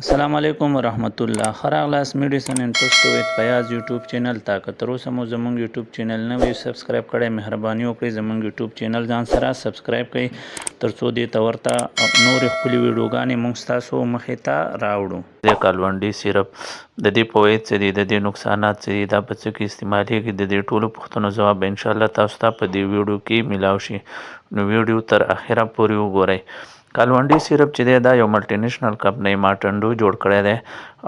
السلام علیکم ورحمت الله. ښه راغلاست Medicine in Pashto with Fayaz YouTube channel ته. که تر اوسه مو زمونږ یوټیوب چینل نه وي subscribe کړی، مهرباني وکړئ زمونږ یوټیوب چینل ځان سره subscribe کړئ، تر څو دې ته ورته نورې ښکلې ویډیوګانې مونږ ستاسو مخې ته راوړو. د کالونډي سیرپ د دې فواید څه دي، د دې نقصانات څه دي، دا په څه کې استعمالیږي، د دې ټولو پوښتنو ځواب به انشاءالله تاسو ته په دې ویډیو کې میلاو شي، نو ویډیو تر اخره پورې وګورئ. کالونډي سیرپ چې دی، دا یو multinational کمپنۍ مارټنډو جوړ کړی دی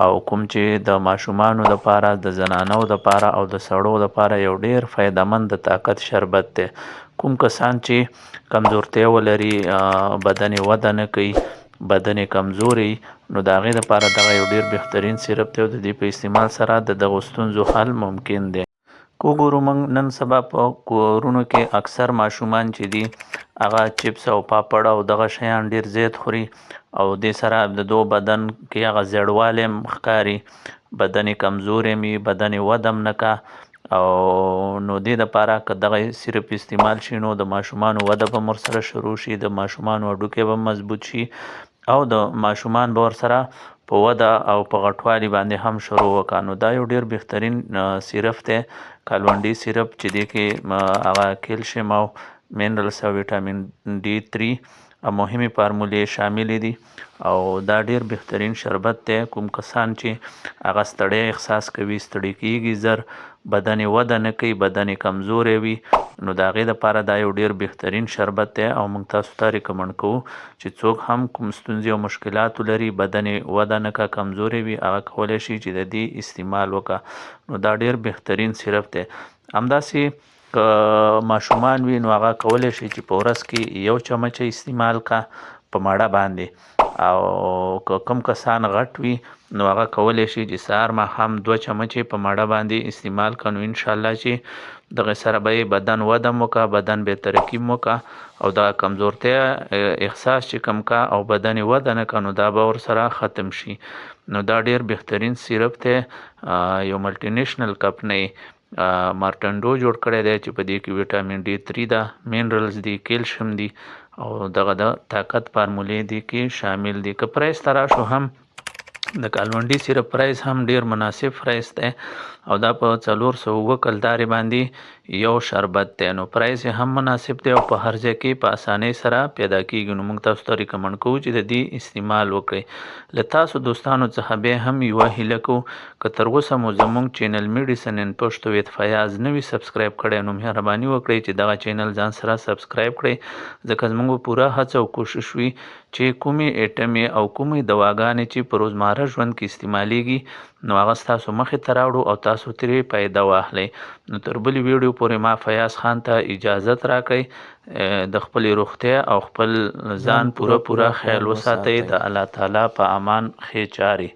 او کوم چې د ماشومانو دپاره، د زنانو دپاره او د سړو دپاره یو ډیر فایده مند د طاقت شربت دی. کوم کسان چې کمزورتیا ولري، بدن یې وده نه کوي، بدن یې کمزوری، نو د هغې دپاره دغه یو ډیر بهترین سیرپ دی او د دې په استعمال سره د دغو ستونزو حل ممکن دی. که وګورو موږ نن سبا په کورونو کې اکثر ماشومان چې دي، هغه چپس او پاپړ او دغه شیان ډیر زیات خوري او دې سره د دو بدن کې هغه زیړوالی هم ښکاري، بدن یې کمزوری وي، بدن یې وده هم نه کا. او نو دې دپاره که دغه سیرپ استعمال شي، نو د ماشومانو وده به هم ورسره شروع شي، د ماشومانو هډوکی به مضبوط شي او د ماشومان به ورسره په وده او په غټوالي باندې هم شروع وکړه. نو دا یو ډیر بهترین سیرپ دی، کالونډي سیرپ، چې دې کې هغه کیلشیم او minerals او ویټامین D3 مهمې فارمولې شاملې دي او دا ډیر بهترین شربت دی. کوم کسان چې هغه ستړی احساس کوي، ستړي کیږي زر، بدن یې وده نه کوي، بدن یې کمزوری وي، نو د هغې دپاره دا یو ډیر بهترین شربت دی او موږ تاسو ته recommend کوو چې څوک هم کوم ستونزې او مشکلات ولري، بدن یې وده نه کا، کمزوری وي، هغه کولی شي چې د دې استعمال وکړه. نو دا ډیر بهترین سیرپ دی. همداسې که ماشومان وي، نو هغه کولی شي چې په ورځ کې یو چمچه استعمال کا په مړه باندې، او که کوم کسان غټ وي، نو هغه کولی شي چې سهار ماښام 2 چمچې په مړه باندې استعمال کړه. نو انشاءالله چې دغه سره به یې بدن وده هم وکړه، بدن به یې ترقي هم وکړه او دغه کمزورتیا احساس چې کوم کا او بدن یې وده نه کا، نو دا به ورسره ختم شي. نو دا ډیر بهترین سیرپ دی. یو multinational کمپنۍ مارټنډو جوړ کړی دی چې په دې کې ویټامین D3 ده، minerals دي، کیلشیم دي او دغه د طاقت فارمولې دي کې شامل دي. که price ته راشو هم، د کالونډي سیرپ price هم ډیر مناسب price دی او دا په 407 کلدارې باندې یو شربت دی. نو price یې هم مناسب دی او په هر ځای کې په اسانۍ سره پیدا کیږي. نو موږ تاسو ته recommend کوو چې د دې استعمال وکړئ. له تاسو دوستانو څخه بیا هم یوه هیله کوو، که تر اوسه مو زموږ چینل Medicine in Pashto with Fayaz نه وي subscribe کړی، نو مهرباني وکړئ چې دغه چینل ځان سره subscribe کړئ، ځکه زموږ پوره هڅه او کوشش وي چې کومې ایټمې او کومې دواګانې چې په روزمره ژوند کې استعمالیږي، نو هغه ستاسو مخې ته راوړو او تاسو ترې فایده واخلئ. نو تر بلې ویډیو پورې ما فیاض خان ته اجازت راکړئ. د خپلې روغتیا او خپل ځان پوره پوره خیال وساتئ. د الله تعالی په امان. ښې چارې.